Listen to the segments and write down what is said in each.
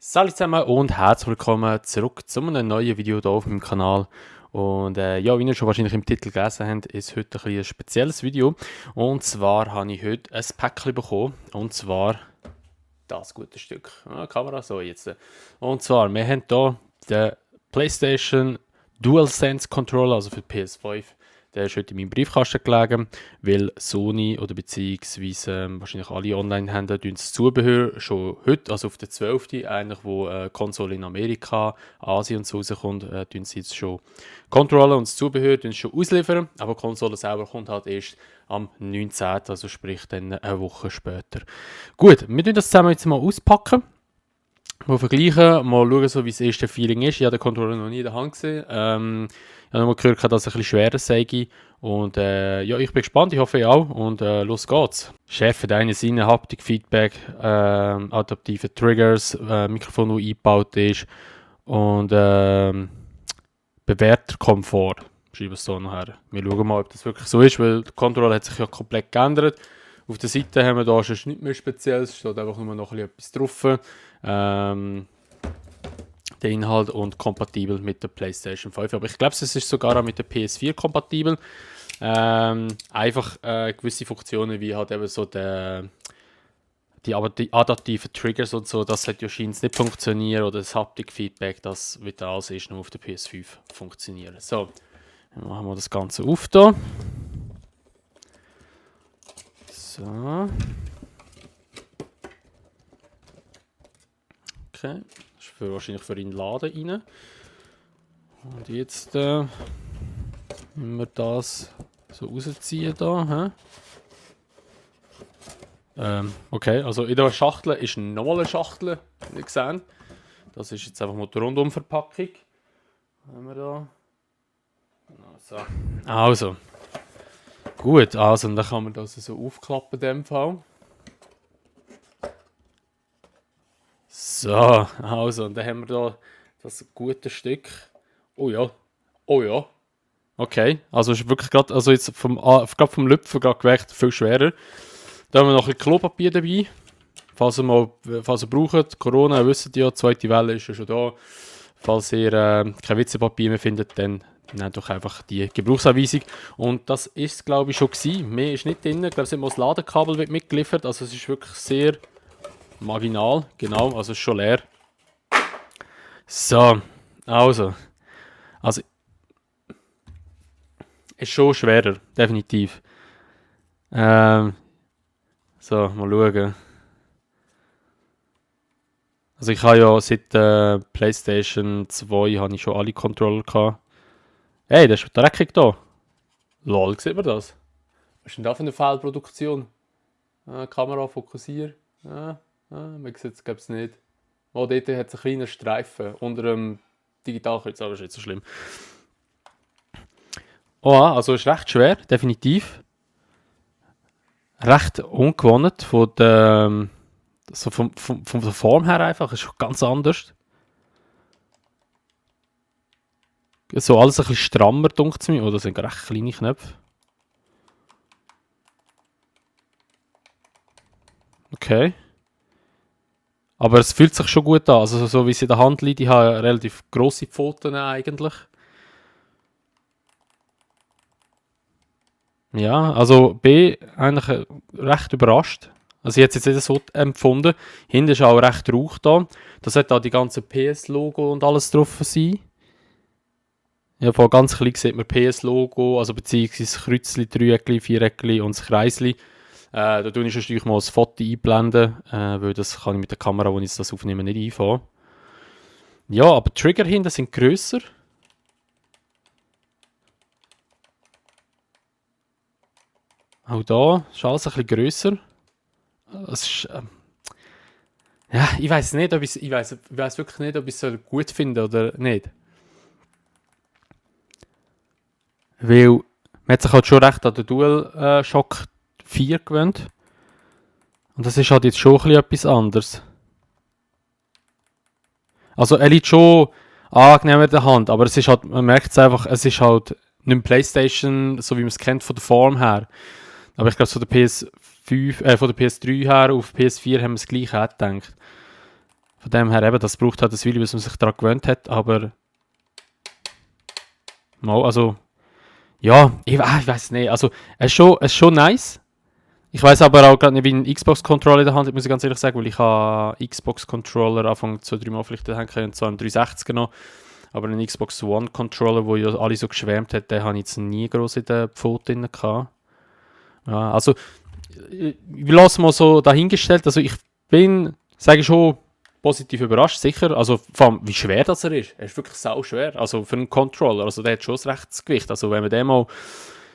Salut zusammen und herzlich willkommen zurück zu einem neuen Video hier auf meinem Kanal. Und ja, wie ihr schon wahrscheinlich im Titel gelesen habt, ist heute ein bisschen ein spezielles Video. Und zwar habe ich heute ein Päckchen bekommen. Und zwar das gute Stück. Kamera so jetzt. Und zwar, wir haben hier den PlayStation DualSense Controller, also für die PS5. Der ist heute in meinem Briefkasten gelegen, weil Sony oder beziehungsweise wahrscheinlich alle Online-Händler das Zubehör schon heute, also auf der 12., eigentlich wo Konsole in Amerika, Asien und so rauskommt, tun sie jetzt schon Controller und das Zubehör schon ausliefern, aber die Konsole selber kommt halt erst am 19., also sprich dann eine Woche später. Gut, wir tun das zusammen jetzt mal auspacken. Mal vergleichen, mal schauen, so wie das erste Feeling ist. Ich habe den Controller noch nie in der Hand gesehen. Ich habe noch mal gehört, dass es ein bisschen schwerer sei. Und ja, ich bin gespannt, ich hoffe ihr auch. Und los geht's. Chef hat eine Sinne, Haptik, Feedback, adaptive Triggers, Mikrofon, das eingebaut ist und bewährter Komfort. Schreibe es so nachher. Wir schauen mal, ob das wirklich so ist, weil der Controller hat sich ja komplett geändert. Auf der Seite haben wir da schon nichts mehr Spezielles, es steht einfach nur noch etwas drauf. Der Inhalt und kompatibel mit der PlayStation 5. Aber ich glaube, es ist sogar auch mit der PS4 kompatibel. Einfach gewisse Funktionen wie halt eben so die adaptiven Triggers und so, das sollte ja scheinbar nicht funktionieren. Oder das Haptik-Feedback, das wird alles erst nur auf der PS5 funktionieren. So, dann machen wir das Ganze auf da. So. Okay, das ist wahrscheinlich für ihn Laden rein. Und jetzt müssen wir das so rausziehen da. Okay, also in der Schachtel ist nochmal eine Schachtel, wie ihr seht. Das ist jetzt einfach mal die Rundumverpackung. Haben wir da. Also. Gut, also und dann kann man das so aufklappen in dem Fall. So, also, und dann haben wir da das gute Stück. Oh ja, oh ja. Okay, also ist wirklich gerade, also jetzt gerade vom Lüpfen gerade gemerkt, viel schwerer. Da haben wir noch ein bisschen Klopapier dabei, falls ihr braucht. Corona, ihr wisst ja, die zweite Welle ist ja schon da. Falls ihr kein Witzepapier mehr findet, dann nehmt doch einfach die Gebrauchsanweisung. Und das ist es, glaube ich, schon gewesen. Mehr ist nicht drin. Ich glaube, es hat mal das Ladekabel wird mitgeliefert. Also es ist wirklich sehr marginal. Genau, also es ist schon leer. So, also ist schon schwerer, definitiv. So, mal schauen. Also ich habe ja seit PlayStation 2 habe ich schon alle Controller gehabt. Hey, das ist dreckig da. Lol, sieht man das? Was ist denn da für eine Fehlproduktion? Kamera fokussieren. Man sieht es, glaube ich, nicht. Oh, dort hat es einen kleinen Streifen unter dem Digitalkreuz, aber ist nicht so schlimm. Oh, also ist recht schwer, definitiv. Recht ungewohnt von der, so von der Form her einfach, ist schon ganz anders. So alles ein bisschen strammer, dunkt es mir. Oh, das sind recht kleine Knöpfe. Okay. Aber es fühlt sich schon gut an. Also so wie es in der Hand liegt, ich habe relativ grosse Pfoten eigentlich. Ja, also bin eigentlich recht überrascht. Also ich hätte es jetzt nicht so empfunden. Hinten ist auch recht Rauch da. Da sollte auch die ganze PS-Logo und alles drauf sein. Ja, von ganz klein sieht man PS-Logo, also beziehungsweise Kreuzli, Dreieckli, Viereckli und das Kreisli. Da tue ich natürlich mal das Foto einblenden, weil das kann ich mit der Kamera, wo ich das aufnehme, nicht einfangen. Ja, aber die Trigger hinten sind grösser. Auch da ist alles ein bisschen grösser. Es ist, ja, ich weiß nicht, ob ich weiß wirklich nicht, ob ich es gut finde oder nicht. Weil man hat sich halt schon recht an den DualShock 4 gewöhnt. Und das ist halt jetzt schon ein bisschen etwas anderes. Also er liegt schon angenehm in der Hand, aber es ist halt, man merkt es einfach, es ist halt nicht mehr PlayStation, so wie man es kennt von der Form her. Aber ich glaube, von der PS3 her auf PS4 haben wir das gleiche auch gedacht. Von dem her eben, das braucht halt ein Weile, bis man sich daran gewöhnt hat, aber mal, also, ja, ich weiß nicht, also, es ist schon nice. Ich weiß aber auch gerade nicht, wie ein Xbox-Controller in der Hand hat, muss ich ganz ehrlich sagen, weil ich habe Xbox-Controller Anfang 2-3 Mal vielleicht daheim und zwar im 360 noch. Aber einen Xbox One-Controller, wo ja alle so geschwärmt hat, den habe ich jetzt nie groß in den Pfoten gehabt. Ja, also, ich lasse mal so dahingestellt, also ich bin, sage ich schon, positiv überrascht, sicher. Also vor allem, wie schwer das er ist. Er ist wirklich sau schwer. Also für einen Controller. Also der hat schon ein rechtes Gewicht. Also wenn man den mal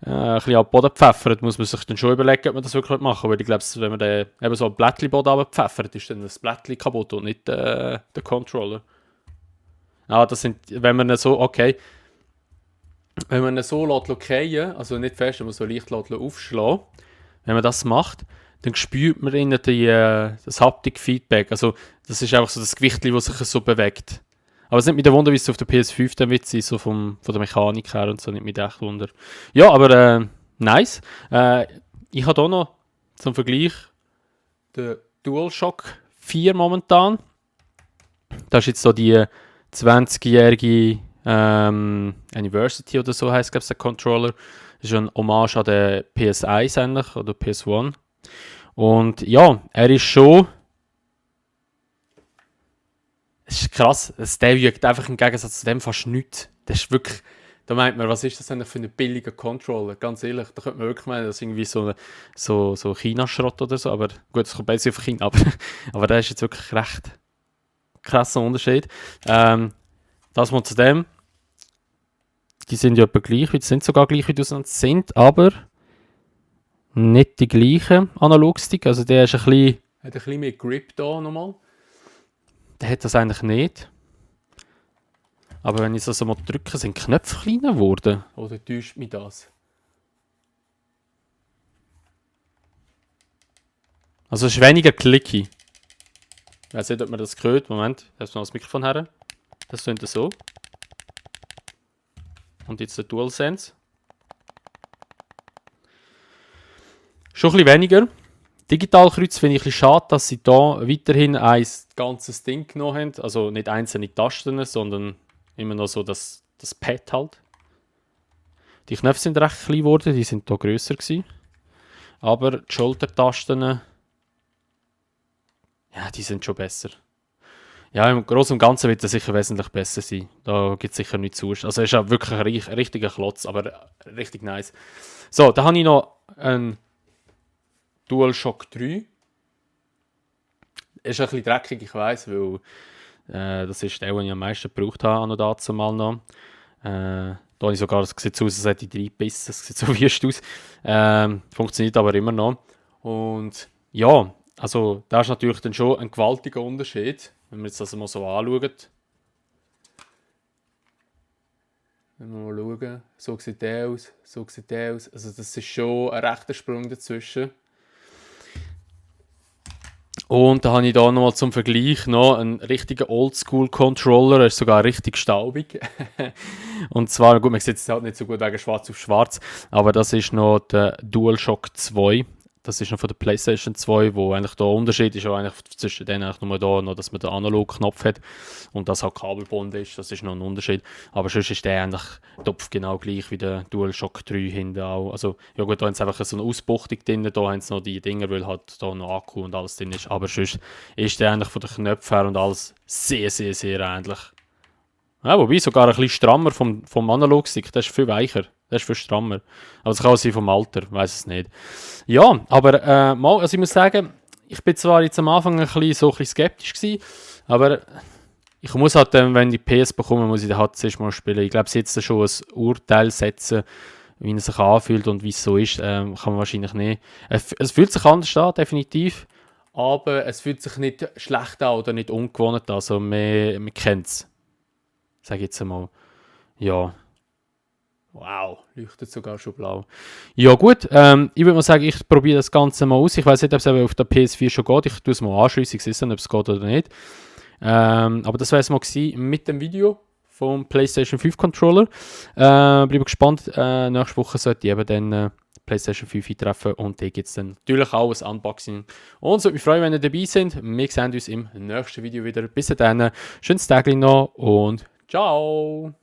ein bisschen auf den Boden pfeffert, muss man sich dann schon überlegen, ob man das wirklich machen will. Weil ich glaube, wenn man den eben so ein Blättchen-Boden runterpfeffert, ist dann das Blättchen kaputt und nicht der Controller. Ah, das sind, wenn man ihn so, okay, wenn man ihn so fallen, also nicht fest, man so leicht aufschlagen, wenn man das macht, dann spürt man innen das Haptik-Feedback. Also das ist einfach so das Gewicht, das sich so bewegt. Aber es ist nicht mit der Wunder, wie es auf der PS5 dann wird sein, so von der Mechanik her und so, nicht mit echt Wunder. Ja, aber nice. Ich habe hier noch zum Vergleich den DualShock 4 momentan. Das ist jetzt so die 20-jährige Anniversary oder so heisst, glaube ich, der Controller. Das ist ein Hommage an den PS1 eigentlich, oder PS1. Und ja, er ist schon. Es ist krass, der wiegt einfach im Gegensatz zu dem fast nichts. Das ist wirklich. Da meint man, was ist das eigentlich für einen billigen Controller? Ganz ehrlich, da könnte man wirklich meinen, das ist irgendwie so China-Schrott oder so. Aber gut, das kommt besser auf China. Aber der ist jetzt wirklich recht krasser Unterschied. Das mal zu dem. Die sind ja etwa gleich, die sind sogar gleich, wie die auseinander sind, aber nicht die gleiche Analogstick. Also der ist hat ein bisschen mehr Grip da nochmal. Der hat das eigentlich nicht. Aber wenn ich es also mal drücke, sind die Knöpfe kleiner geworden. Oder täuscht mich das? Also es ist weniger clicky. Ich weiß nicht, ob man das hört. Moment, ich habe noch das Mikrofon her. Das klingt so. Und jetzt der DualSense. Schon ein bisschen weniger. Digitalkreuz finde ich ein bisschen schade, dass sie da weiterhin ein ganzes Ding genommen haben. Also nicht einzelne Tasten, sondern immer noch so das Pad halt. Die Knöpfe sind recht klein geworden, die sind hier grösser gewesen. Aber die Schultertasten, ja, die sind schon besser. Ja, im Großen und Ganzen wird er sicher wesentlich besser sein. Da gibt es sicher nichts zu. Also er ist auch wirklich ein richtiger Klotz, aber richtig nice. So, da habe ich noch einen DualShock 3. Ist ein bisschen dreckig, ich weiss, weil das ist der, den ich am meisten gebraucht habe, noch dazu mal noch. Da habe ich sogar, das sieht so aus, als hätte ich 3 Bissen, das sieht so wüst aus. Funktioniert aber immer noch. Und ja, also da ist natürlich dann schon ein gewaltiger Unterschied, wenn wir jetzt das mal so anschauen. Wenn wir mal schauen, so sieht der aus, so sieht der aus. Also das ist schon ein rechter Sprung dazwischen. Und da habe ich da nochmal zum Vergleich noch einen richtigen Oldschool-Controller, er ist sogar richtig staubig. Und zwar, gut, man sieht es halt nicht so gut wegen schwarz auf schwarz, aber das ist noch der DualShock 2. Das ist noch von der PlayStation 2, wo eigentlich der Unterschied ist, eigentlich zwischen denen eigentlich nur da, noch, dass man den Analog-Knopf hat und das halt kabelgebunden ist, das ist noch ein Unterschied. Aber sonst ist der eigentlich Topf genau gleich wie der DualShock 3 hinten auch. Also, ja gut, da haben sie einfach so eine Ausbuchtung drin, da haben sie noch die Dinger, weil halt da noch Akku und alles drin ist. Aber sonst ist der eigentlich von den Knöpfen her und alles sehr, sehr, sehr ähnlich. Ja, wobei sogar ein bisschen strammer vom Analog-Stick, der ist viel weicher. Der ist viel strammer. Aber es kann auch sein vom Alter, ich weiß es nicht. Ja, aber also ich muss sagen, ich bin zwar jetzt am Anfang ein bisschen skeptisch gewesen, aber ich muss halt, wenn ich PS bekomme, muss ich den halt zuerst mal spielen. Ich glaube, jetzt schon ein Urteil setzen, wie er sich anfühlt und wie es so ist, kann man wahrscheinlich nicht. Es fühlt sich anders an, definitiv, aber es fühlt sich nicht schlecht an oder nicht ungewohnt an. Also man kennt es. Sag jetzt einmal. Ja. Wow, leuchtet sogar schon blau. Ja gut, ich würde mal sagen, ich probiere das Ganze mal aus. Ich weiß nicht, ob es auf der PS4 schon geht. Ich tue es mal anschliessen, ich sehe ob es geht oder nicht. Aber das wäre es mal gewesen mit dem Video vom PlayStation 5 Controller. Bleibe gespannt. Nächste Woche sollte ich eben dann PlayStation 5 eintreffen und da gibt es dann natürlich auch ein Unboxing. Und es würde mich freuen, wenn ihr dabei seid. Wir sehen uns im nächsten Video wieder. Bis dann, schönes Tag noch und ciao!